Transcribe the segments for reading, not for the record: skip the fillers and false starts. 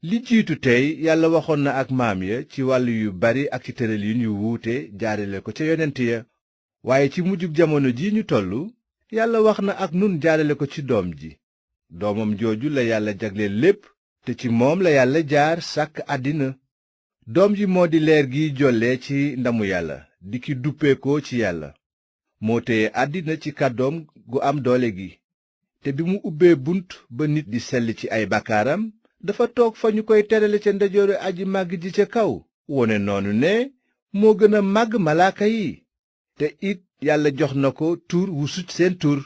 li jiitu tey yàlla waxoon na ak maam ya ci wàll yu bari ak ci tëralin yu wuute jaarale ko ca yonent ya, waaye ci mujjug jamono ji ñu tollu yàlla wax na ak nun jaarale ko ci doom ji. doomam jooju la yàlla jagleel lépp, te ci moom la yàlla jaar sàkk àddina. doom ji moo di leer giy jolle ci ndamu yàlla, di ki duppeekoo ci yàlla. moo téye àddina ci kàddoom gu am doole gi, te bi mu ubbee bunt ba nit di sell ci ay bakkaaram, dafa toog fa ñu koy terale ca ndeyjooru aji màgg ji ca kaw, wone noonu ne moo gën a màgg malaaka yi, te it yàlla jox na ko tur wu sut seen tur.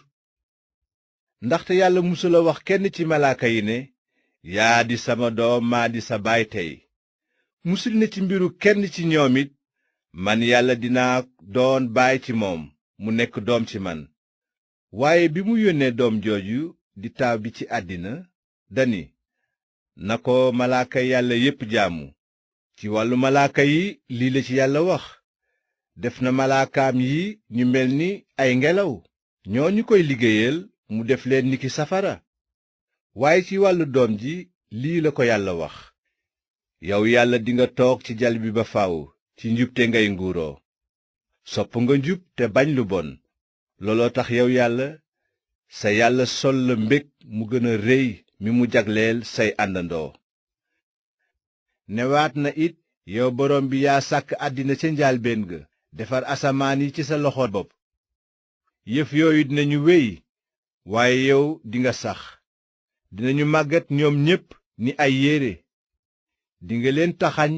ndaxte yàlla musula wax kenn ci malaaka yi ne, yaa di sama doom maa di sa baay tey. musul ne ci mbiru kenn ci ñoom it, man yàlla dinaa doon baay ci moom, mu nekk doom ci man. waaye bi mu yónnee doom jooju di taaw bi ci àddina, dani na ko malaaka yàlla yépp jaamu. ci wàllu malaaka yi lii la ci yàlla wax, def na malaakaam yi ñu mel ni ay ngelaw, ñoo ñu koy liggéeyal mu def leen niki safara. waaye ci wàllu doom ji lii la ko yàlla wax, yow yàlla dinga toog ci jal bi ba faw, ci njubte ngay nguuroo. sopp nga njub te bañ lu bon, looloo tax yow yàlla sa yàlla sol la mbég mu gën a réy mi mu jagleel say àndandoo. newaat na it, yow borom bi yaa sàkk àddina ca njaalbéen ga, defar asamaan yi ci sa loxo bopp. yëf yooyu dinañu wéy, waaye yow dinga sax. dinañu màggat ñoom ñépp ni ay yére. dinga leen taxañ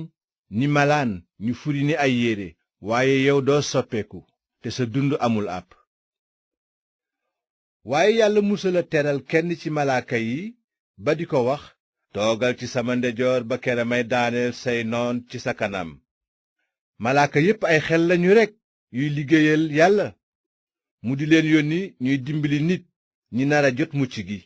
ni malaan ñu furi ni ay yére, waaye yow doo soppeeku, te sa dund amul àpp. waaye yàlla musula teral kenn ci malaaka yi ba di ko wax, toogal ci sama ndejoor ba kere may daaneel say noon ci sa kanam. malaaka yépp ay xel lañu rekk yuy liggéeyal yàlla, mu di leen yónni ñuy dimbali nit ñi nar a jot mucc gi.